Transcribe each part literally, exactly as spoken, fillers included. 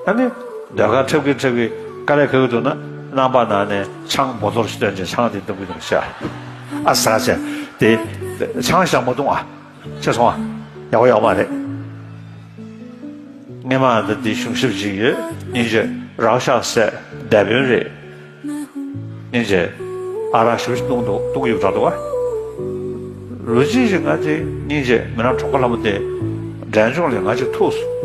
ཨ་ནི་ཟློས་གར་འཁྲབ་ཀྱི་འཁྲབ་ཀྱི་དཀའ་ལས་ཁག་གི་འདུག་ན། རྣམ་པ་ནང་ནས་ཆང་བོ་ཏོར་ཞིག་བཏོན་བྱས་ཆང་དེ་འཐུང་གི་འདུག་ཤག། ཨ་ཟ་བྱས་དེ་ཆང་ཞག་མ་འཐུང་ཨ། ཤེས་སོང་ཨ། ཡག་པོ་ཡོད་མ་རེད། སྔས་མ་ད་འདི་གཞུང་ཞབས་ཅིག་ཡོད། སྙིང་རྗེ་རག་ཤག་ཟེར་སྡེ་དཔོན་རེད། སྙིང་རྗེ་ཨ་རག་ཞེ་པོ་ཅིག་བཏུང་འདུག། བཏུང་གི་ཡོད་པ་འདྲ་འདུག་ག། ལོ་གཅིག་ཅིག་ང་ཅིག་སྙིང་རྗེ་མི་ནག་གྲོགས་པོ་ལྷ་མོ་དེ་འབྲས་ལྗོངས་ལ་ང་ཅིག་ཐུག་སོང་།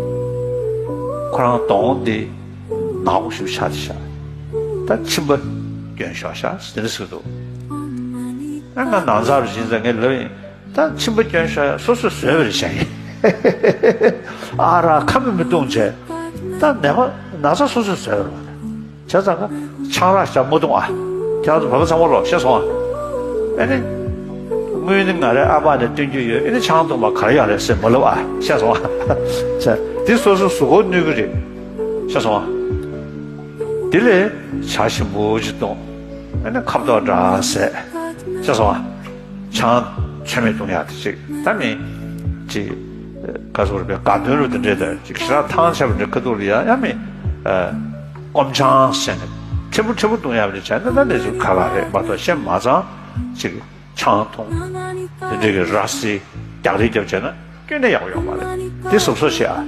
ཁོ་རང་གདོང་འདི་ནག་པོ་ཞེ་པོ་ཆགས་ཏེ་ཤག། ད་མཆིན་པ་སྐྱོན་ཤོར་ཤག་ཟེར་ནས་ཟེར་འདུག། ཨ་ང་ནང་ཚར་བཞིན་ཙང་ངས་ལབ་ཡིན། ད་མཆིན་པ་སྐྱོན་ཤོར་ཡ་སོ་སོས་བཟོས་པ་རེད་བྱས་ཡིན། ཨ་རག་ཁ་མི་མི་བཏུང་བྱས། ད་ནད་པ་ན་ཚ་སོ་སོས་བཟོས་པ་རེད། བྱས་ཙང་ཀ་ཆང་རག་ཞག་མ་བཏུང་ཨ། ཁྱེད་རང་ཚོ་བོད་པ་ཚང་མ་ལོག་ཤེས་སོང་ཨ། ཨེ་ནི། དངུལ་ནི་ང་རའི་ཨ་ཕ་ནས་བཏོན་རྒྱུ་ཡོད། ཨེ་ནི་ཆང་བཏུང་བ་ག་རེ་ཡོད་རེད་ཟེར་མ་ལབ་ཨ། ཤེས་སོང་ཨ། བྱས་འདི་སོ་སོ་གཟུགས་པོ་གནོད་ཀྱི་རེད། ཤེས་སོང་ཨ། དེ་ལས་ཇ་ཞིམ་པོ་ཅིག་བཏུང་། ཨེ་ནི་ཁ་བཏོག་འདྲ་ཟས། ཤེས་སོང་ཨ། ཆང་ཚོད་མེད་བཏུང་ཡག་དེ་ཅིག་ད་མི་ཅིག་ག་ཟེར་བའི་དགའ་སྟོན་རུ་དེ་འདྲས་དང་ཅིག་ཞེ་དྲག་ཐང་ཆད་པ་འདྲ་ཁ་ཐུག་ལ་ཡ་ཡ་མི་སྐོམ་ཆང་ཟེར་ནས་ཕྲན་བུ་ཕྲན་བུ་བཏུང་ཡག་རེད་བྱས་ན་ད་འདྲས་ཅིག་ག་ལ་རེད་མ་གཏོགས་གཞན་མ་ཚང་ཅིག་ཆང་འཐུང་། དེ་འདྲས་ཀྱི་ར་བཟི་རྒྱག་རེས་རྒྱབ་བྱས་ན་སྐྱོན་ནས་ཡག་པོ་ཡོང་མ་རེད། དེ་གཟབ་གཟབ་བྱེད་ཨ།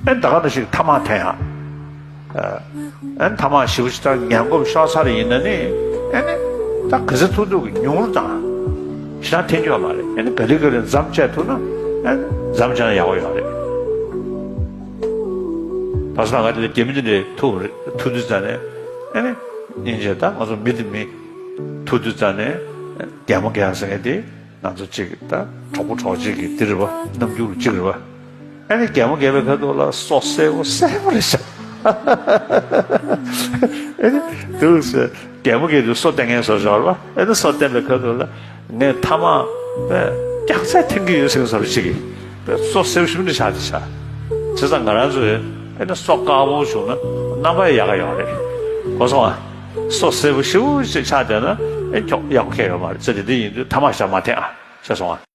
ཨེ་ད་ག་འདྲ་ཞིག་ཐ་མག་འཐེན་ཨ། ཨན་ཐ་མག་ཞེ་པོ་ཅིག་ད་ངན་གོམས་ཤོར་ཚར་ཡིན་ན་ནི། ཨེ་ནི་ད་ག་ཚོད་ཐུབ་ཐུབ་ཀྱི་ཉུང་རུ་བཏང་། ཞེ་དྲག་འཐེན་རྒྱུ་ཡོད་མ་རེད། ཨེ་ནི་ག་ལེ་ག་ལེ་མཚམས་བཅད་ཐུབ་ན་ཨེ་ནི་མཚམས་བཅད་ན་ཡག་པོ་ཡོད་རེད། ད་སོ་ན་ང་དེ་ལ་རྒྱ་མི་འདི་འདྲའི་ཐུག་རེད། ཐུག་དུས་ཙ་ནས་ཨེ་ནི་སྙིང་རྗེ་ད་ང་ཚོ་མི་དེ་མི་ཐུག་དུས་ཙ་ནས་གད་མོ་བགད་ཟེར་མཁན་དེ། ང་ཚོ་གཅིག་ད་གྲོགས་པོ་གྲོགས་གཅིག་གི་འདི་རེད་པ། རྣམ་འགྱུར་གཅིག་རེད་པ། ཨ་ནི་གད་མོ་བགད་པའི་ཁ་ཐུག་ལ་སོ་སེར་པོ་སེར་པོ་རེད་ཤག། ཨ་ནི་འདུག་ཟེར་གད་མོ་བགད་དུས་སོ་བསྟན་མཁན་བཟོ་འདྲ་རེད་པ། ཨ་ནི་སོ་བསྟན་པའི་ཁ་ཐུག་ལ་ངས་ཐ་མག་པས་རྒྱག་ཚད་འཐེན་གྱི་ཡོད་ཟེར་བཟོ་འདྲ་ཅིག་གིས་པས་སོ་སེར་པོ་ཞིག་འདྲ་ཆགས་ཀྱི་ཤག། བྱས་ཙང་ང་རང་ཚོས་ཨ་ནི་སོ་དཀར་པོ་བྱུང་ན་རྣམ་པ་ཡག་ག་ཡོང་རེད། གོ་སོང་ཨ། སོ་སེར་པོ་ཞེ་པོ་ཅིག་ཆགས་བསྡད་ན་ཨེ་ཁྱོག་ཡག་པོ་ཁེལ་ཡོད་མ་རེད། ཚེ་འདི་འདི་ཡིན་དུས་ཐ་མག་ཞག་མ་འཐེན་ཨ། ཤེས་སོང་ཨ།